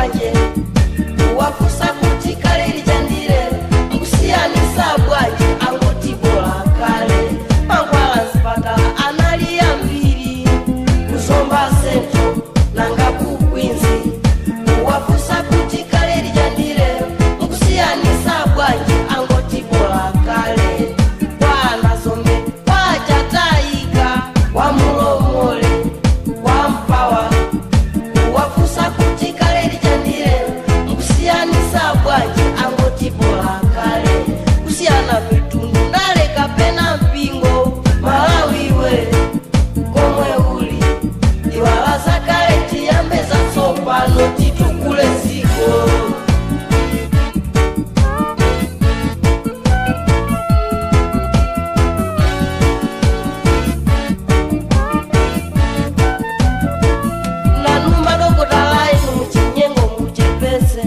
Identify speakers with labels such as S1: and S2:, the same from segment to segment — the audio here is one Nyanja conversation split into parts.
S1: Mpanje, wafusa kuti kale lijandire mukusiyanisa bwanji, angoti bola kale. Mankhwala mzipatala anali ambiri, kuzomba sento nanga kukwinzi. Wafusa kuti kale lijandire mukusiyanisa bwanji, angoti bola kale. Kwana zombe kwachatayika wamulomole wampawa, wafusa kuti kale lijandire mukusiyanisa bwanji, angoti bola kale. Kusiyana mitundu ndale kapena mpingo, Malawiwe komwe uli, iwala zakale tiyambe zatsopano titukule dziko. Nanu madokotala inu muchinyengo muchepese,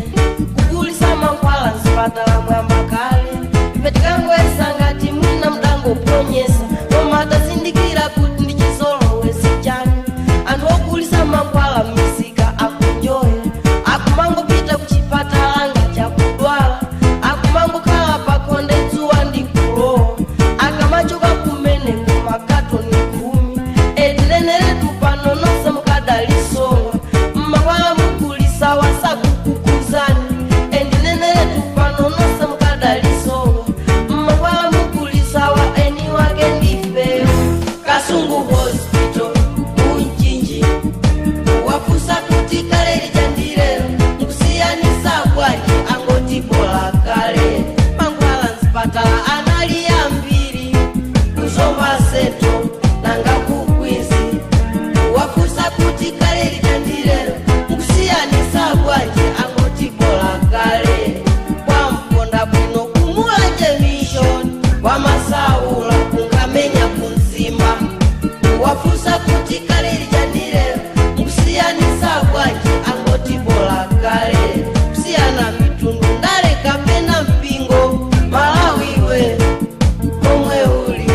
S1: kugulisa mankhwala mzipatala mwamba kale. Ife tikangoyesa ngati mwina mdangoponyesa, koma tazindikira kuti ndi chizolowezi chanu. Anthu ogulisa mankhwala m'misika akunjoya, akumangopita kuchipatala ngati akudwala, akumangokhala pakhonde dzuwa ndi kulowa, akamachoka kumene kumakatoni 10. Etineneretu pano nonse mukadalisonga mmakwala mugulisa wasakukukuzani. Endineneretu pano nonse mukadalisonga mmakwala mugulisa wa eni wake ndifeyo. Kasungu Hospital Munchinji, wafusa kuti kale lijandire mukusiyanisa bwanji, angoti bola kale. Mankhwala mzipatala anali ambiri, kuzomba sento nanga kukwizi. Wafusa kuti kale lijandire mukusiyanisa bwanji, angoti bola kale. Kwamponda bwino kumulanje mission, wamasaula kungamenya kunzimba, wafusa kuti kale lijandire mukusiyanisa bwanji, angoti bola kale. Kusiyana mitundu ndale kapena mpingo, Malawiwe komwe uli,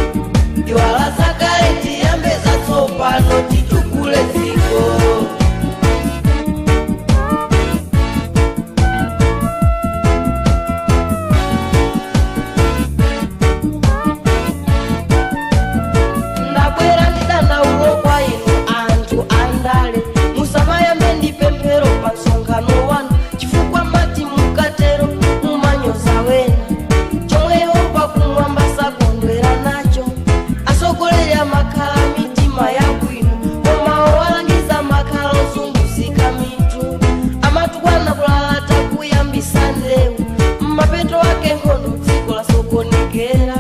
S1: iwala zakale tiyambe zatsopano titukule dziko. Ndabwera ndidandaulo kwa inu anthu andale, musamayambe ndi pemphero pa msonkhano wanu, chifukwa mati mukatero mumanyoza wena, chomwe Yehova kumwamba sakondwera nacho. Asogoleri amakhala mitima yabwino, koma owalangiza makhala ozunguzika mitu, amatukwana kulalata kuyambisa ndewu, mmapeto ake nkhondo dziko lasokonekera.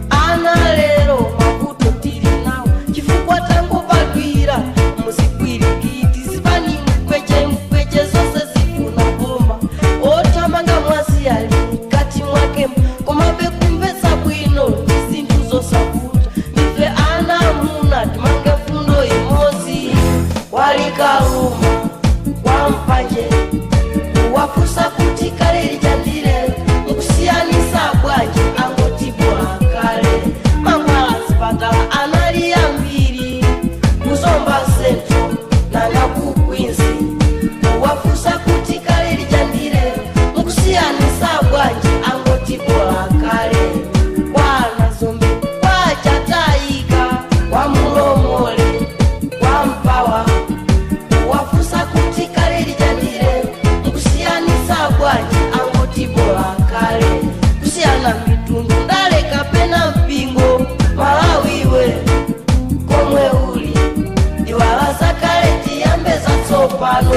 S1: Ana lero mavuto tili nawo chifukwa tangobadwira muzipwirikiti, zipani mkweche mkweche zonse zifuna boma, othamanga mwazi ali mkati mwakemo, komabe kumvetsa bwino ndi zinthu zosavuta. Ndife ana amuna timange fundo imodzi. Walikaluma wampanje, wafusa kuti kale lijandire mukusiyanisa bwanji, angoti bola kale. Mankhwala mzipatala anali ambiri, kuzomba sento nanga kukwinzi. Wafusa kuti kale lijandire mukusiyanisa bwanji, angoti bola kale. Kwana zombe kwachatayika wamulomole wampawa, wafusa kuti kale lijandire mukusiyanisa bwanji, angoti bola kale. Kusiyana mitundu ndale kapena mpingo, Malawiwe komwe uli, iwala zakale tiyambe zatsopano.